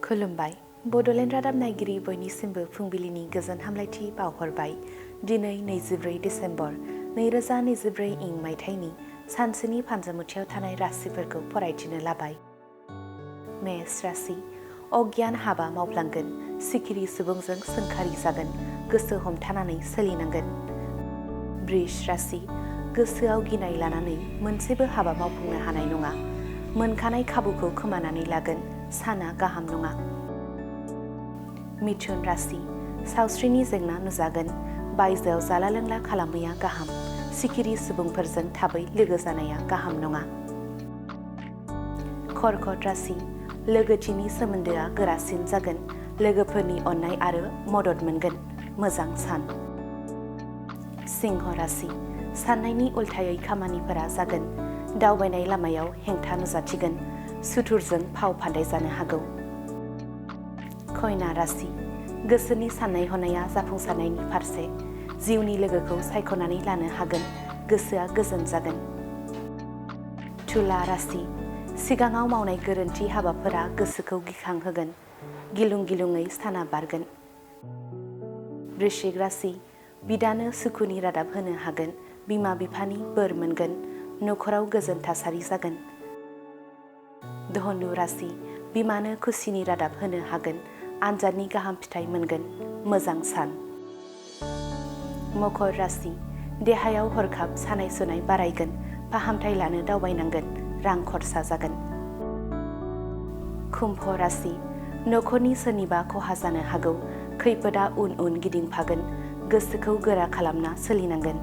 खुलुमबाय बड'लेण्ड रादाब नायगिरि बयनिसिमबो फुंबिलिनि गोजोन हामलायथि बावहरबाय। दिनै 24 डिसेम्बर 2024 इं मायथाइनि सानसेनि फानजामुथियाव थानाय राशिफोरखौ फरायथिनो लाबाय। मेष राशि अगियान हाबा मावफ्लांगोन, सिखिरि सुबुंजों सोंखारि जागोन, गोसो हमथानानै सोलिनांगोन। बृष राशि गोसोआव गिनाय लानानै मोनसेबो हाबा मावफुंनो हानाय नङा, मोनखानाय खाबुखौ खोमानानै लागोन, साना गाहाम नङा। मिथुन राशि सावस्रिनि जेंना नुजागोन, बायजोआव जाला लोंला खालामैया गाहाम, सिखिरि सुबुंफोरजों थाबै लोगो जानाया गाहाम नङा। कर्कट राशि लोगोथिनि सोमोन्दोआ गोरासिन जागोन, लोगोफोरनि अननाय आरो मदद मोनगोन, मोजां सान। सिंह राशि साननायनि उल्थायै खामानिफोरा जागोन, दावबायनाय लामायाव हेंथा नुजाथिगोन, सुथुरजों फाव फान्दाय जानो हागौ। कन्या राशि गोसोनि साननाय हनाया जाफुंसारनायनि फारसे, जिउनि लोगोखौ सायख'नानै लानो हागोन, गोसोआ गोजोन जागोन। तुला राशि सिगाङाव मावनाय गोरोन्थि हाबाफोरा गोसोखौ गिखांहोगोन, गिलुं गिलुङै साना बारगोन। वृश्चिक राशि बिदानो सुखुनि रादाब होनो हागोन, बिमा बिफानि बोर मोनगोन, न'खराव गोजोन थासारि जागोन। धनु राशि बिमानो खुसिनि रादाब होनो हागोन, आनजादनि गाहाम फिथाइ मोनगोन, मोजां सान। मकर राशि देहायाव हरखाब सानाय सुनाय बारायगोन, फाहामथाय लानो दावबायनांगोन, रां खरसा जागोन। कुम्भ राशि न'खरनि सोरनिबा खहा जानो हागौ, खैफोदा उन उन गिदिंफागोन, गोसोखौ गोरा खालामना सोलिनांगोन।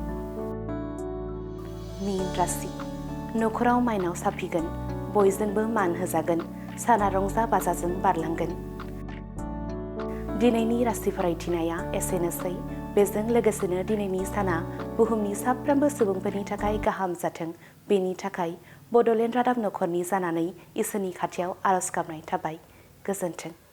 मीन राशि न'खराव माइनाव साफिगोन, बयजोंबो मान होजागोन, साना रंजा बाजाजों बारलांगोन। दिनैनि राशि फरायथिनाया एसेनोसै। बेजों लोगोसेनो दिनैनि साना बुहुमनि साफ्रोमबो सुबुंफोरनि थाखाय गाहाम जाथों, बेनि थाखाय बड'लेण्ड रादाब नखरनि जानानै इसोरनि खाथियाव आरज गाबनाय थाबाय। गोजोन्थों।